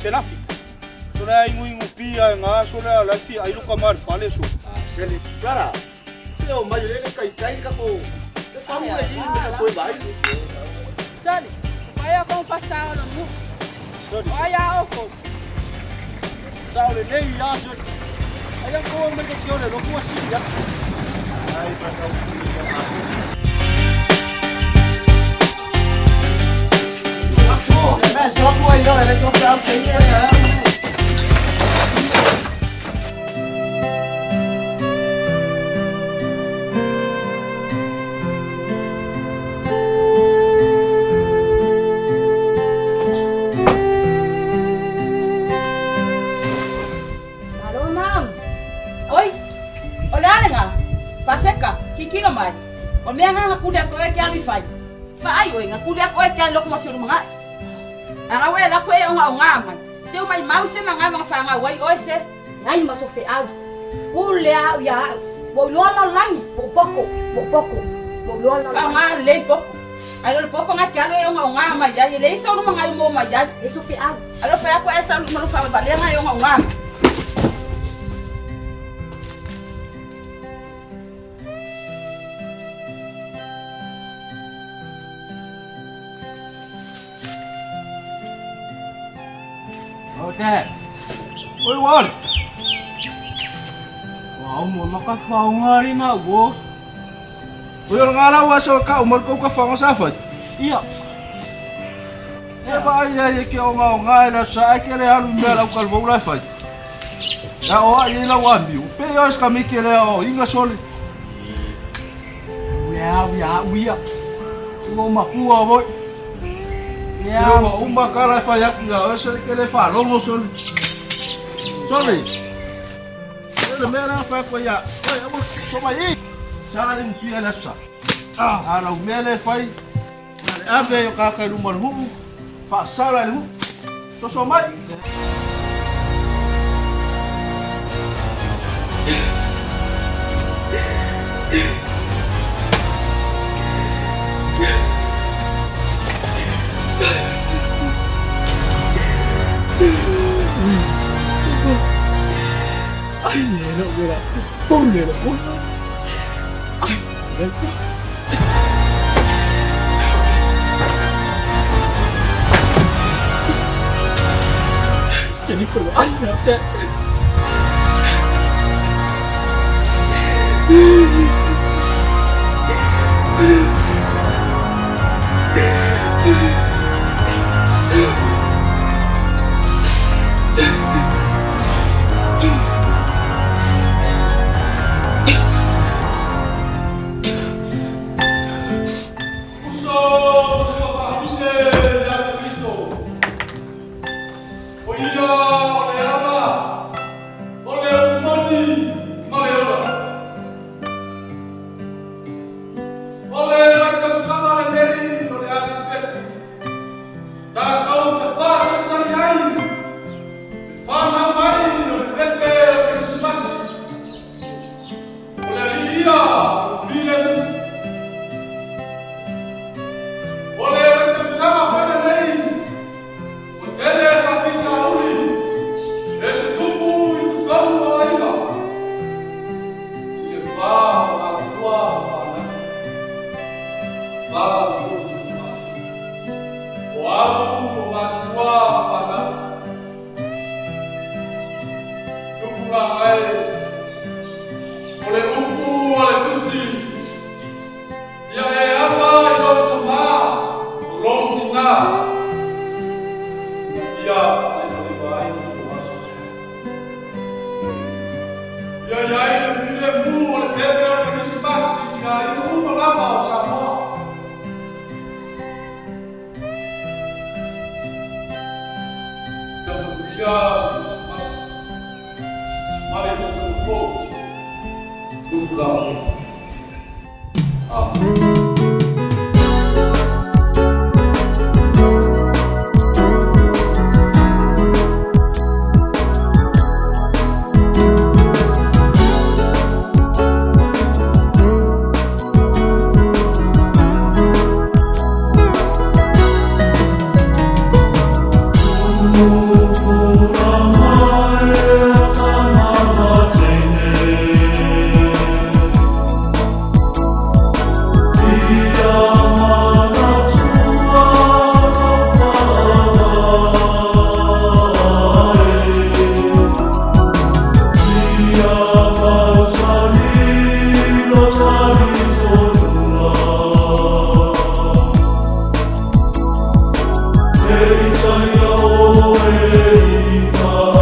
Se lafi. So le ingu ingu pia e ngā so le la fi ai luka mar pale so. Sele, clara. Se o mai le kai kai ka ko. Te famu le i me ka koe vai. Tony, vai a com passar no mu. Vai a oko. Sa o le nei ia so. Ai a ko me ke ole lo ku si ya. Ai pa ka Malo mam. Oi. O le ale nga. Paseka, kikilo mai. O mea nga nga kule ko e ke alu fai. Fa ai oi nga kule ko e ke alu mo se mga. Anga we la ko e o nga o nga mai. Se o mai mau se manga manga fa nga wai oi se. Ngai ma so fe au. Pule au ia au. Mo loa la langi, mo poko, mo poko. Mo loa la Fa langi. nga le poko. Ai lo poko nga ke alu e o nga o nga mai ya. Le isa o manga mo mai ya. E so fe au. Alo fa ko e sa lu ma fa ba le nga e o nga o nga. O te. Oi wal. Wa mo maka whaunga rima wo. Oi o ngā lau asa ka o mar ko ka whanga sa fai. Ia. E ba ai ai ke o ngā o ngā e la sa ai ke le alu mea lau kalvau lai fai. Ya o ai la wa mi. Pe yo ska mi ke le o inga soli. Ia ia ia. Ua makua voi. Ia. Ia wa uma ka lai fai atu ya o soli ke le fa longo soli. Soli. Le mea la fa ko ya. Oi amu so mai. Sa le mpi la sa. Ah, ala mea le fai. Le ave yo ka ka lu mal hu. Fa sala le hu. So so mai. Ai le no la. Pule le po. Ai le po. Jennifer, ai na te. Uso tua fahine ia te iso. O ia o le ala, o le moni ma le ola. O le laitausama lenei o le atipeti. Tātou te whātutari ai, le whānau mai o le pepe o Kerisimasi. O le alii ia o filemu. O le vaitausama foi lenei, o tele faafitauli e tutupu i totonu o aiga. I le va o matua ma fanau, va foi o au o matua ma fanau. Tupu e, o le upu o le tusi, ia e ama i lou tamā, o lou tinā. Ia faalevaleva ai o aso. Ia iai le filemu o le pepe o le Kerisimasi i aiga uma lava o Samoa. Ia manuia le Kerisimasi ma le tausaga fou. Tupu lava. Amen. Oh. E itaia oe i.